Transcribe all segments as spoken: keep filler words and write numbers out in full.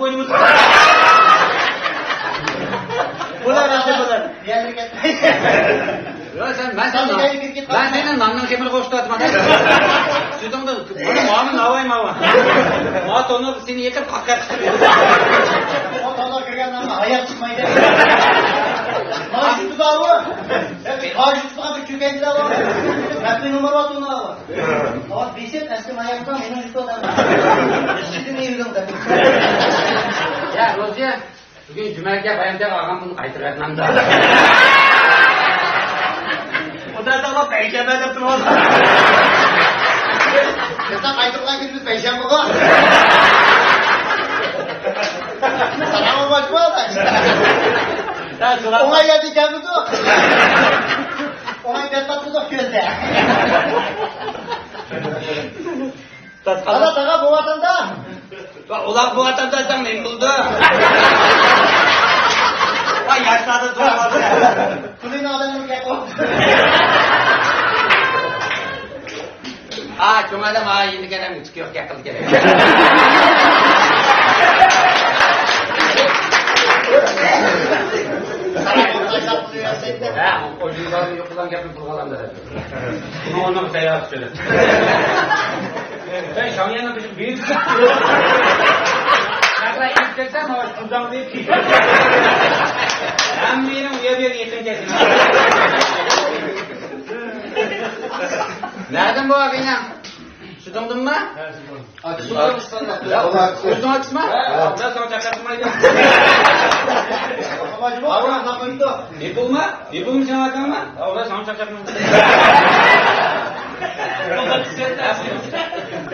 ئوينىمىز. بۇلار ئەمدى بۇلار. يەرلىرى كەتمەيدۇ. يا سەن، مەن سېنى، مەن سېنى ناننىڭ خېمىرىغا ئوخشىتىۋاتىمەن. سۈتۈڭدىن، بۇنى ماڭا ناۋاي ماۋا. ماڭا تونۇپ، سېنى يېقىپ، قاققاق چىقىرىدۇ. ئۇ تاغلار كىرگەندە ھايات چىقمايدۇ. مانا شۇ تۇتاۋۇ. قايسى تۇتقان بىر چۆكەنچىلەر بار. مەپتۇ نومۇر بار، تونۇغا بار. ئاۋات بېسىپ، ئەسلى ماياقتا مېنىڭ يۈكى ئادەم. ئىچىدىن يۈرۈڭ دەپ. يا، روزىيە. بۈگۈن جۈمەگە بايام دەپ ئالغان پۇلنى قايتۇرۇۋەتمەمدۇ؟ خۇدا تائالا پەيشەنبە دەپ تۇرۇۋاتىدۇ. بىزنىڭ قايتۇرغان كۈنىمىز پەيشەنبىغۇ. ساراڭ باشقا. ھە، سوراپ. ئوڭاي يەردە كەلمىدۇق. ئوڭاي گەپ تاپمىدۇق كۆزدە. تاسقالا. تاغا، تاغا، بۇ ۋاتاندا. ۋا، ئۇلار بۇ ۋاتاندا سەن نېمە بىلدىڭ؟ ۋاي، ياشلاردا تۇرۇۋاتىدۇ. كۈلىنى ئادەمنىڭ گەپ بولۇپ. ئا، چوڭ ئادەم، ئا، يېنىدىكى ئادەمگە تىكى يوق گەپ قىلىدىكەن. ھە، ئوجۇزلارنى يوق قىلغان گەپنى قىلغان ئادەم. ئۇنىڭ سەييارىسى چۈشىدۇ. سەن شاڭيەننىڭ بېشىغا بېرىپ چىق. شاڭخەي ئېلىپ كەلسە، مانا شۇ قۇرزاڭنى دەپ كېتىدۇ. ھەممىنىڭ ئۇ يەر بۇ يەرگە يېقىن كەتسۇن. نەدىن بۇ ئابىنەڭ؟ شۇدۇڭدىنمۇ؟ ئۆزىڭ ئاچىسىما؟ ھە، ئابلا ساڭا چاقىرمايدۇ. بىپۇلما؟ بىپۇلما سېنىڭ ئاكاڭمۇ؟ ئابلا ساڭا چاقىرمايدۇ.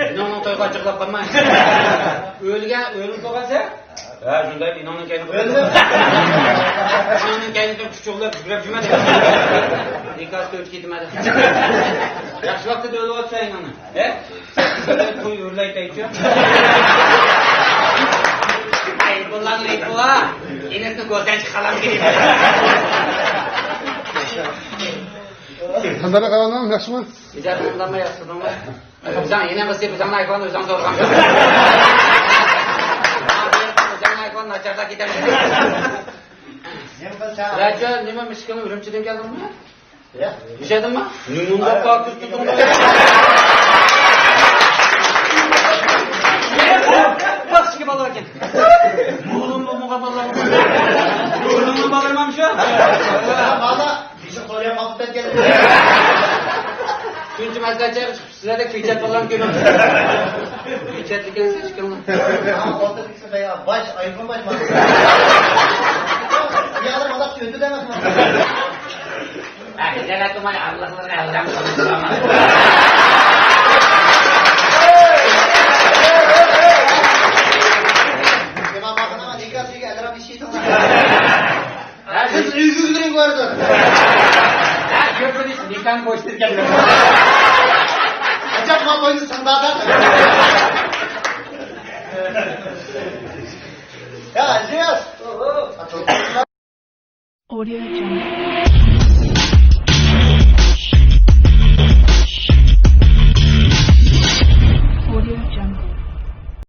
ئىناڭنىڭ تويىغا ئاچچىقلاپ قالماي. ئۆلگەن، ئۆلۈپ قالغان سەن؟ ھە، شۇنداق، ئىناڭنىڭ كەينىگە ئۆلدى. ئىناڭنىڭ كەينىگە كۈچۈڭلەپ يۈگۈرۈپ جۈمە. نىكاھقا ئۆتۈپ كېتىمەن. ياخشى ۋاقتىدا ئۆلۈۋاتسا ئىناڭنى. ھە؟ توي ئۆرلەيتەيچۇ. ئەي، بۇلارنىڭ ئېيتىۋا. ئىنىسىنى گۆزدەن چىققانلار كېلىپ. قانداق ئەھۋالىڭ، ياخشىمۇ؟ ئىجازەت قىلما، ياخشى تۇردۇڭمۇ؟ ئۆزۈڭ يەنە بىرسى بىزنىڭ ئايفون ئۆزۈڭ سورىغان. بىزنىڭ ئايفون ناچارلاپ كېتەمدۇ؟ راجا، نېمە، مىشكىن ئۈرۈمچىدىن كەلدىڭمۇ؟ يا. مۇشۇ يەردىنمۇ؟ نېمە مۇنداق پاكىز تۇتۇڭ؟ باشقا بالا ئىكەن. بۇنىڭ بۇ مۇغا بالا. بۇنىڭ بالا مامشۇ. بالا. شۇنچە مەسلىھەت چىقىپ سىلەردە كۆچەت بولغان كۆرۈنۈپ. كۆچەتلىكىنى سېچىكىڭلار. باش، ئايرىلغان باش. يالار مالاق چۆنتۈ دەمەسمۇ؟ قىز ئۆيگە كىرىپ بارىدۇ. ھە، كۆرمىدىڭىز، نىكاھنى بوشىتىپ كەلدىم. ئەجەب، ما توينى سىڭدادا. يا، ئەزىز. Audio Jungle.